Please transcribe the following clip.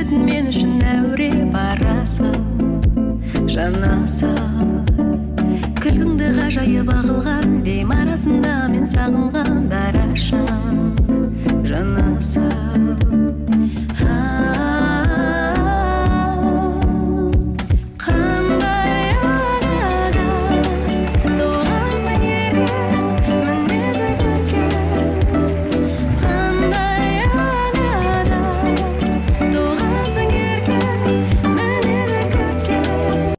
Жүретін мен үшін әуре барасың, жанасың. Күлкіңді ғажайып ағылған, дем арасында мен сағынған дарашым, жанасың.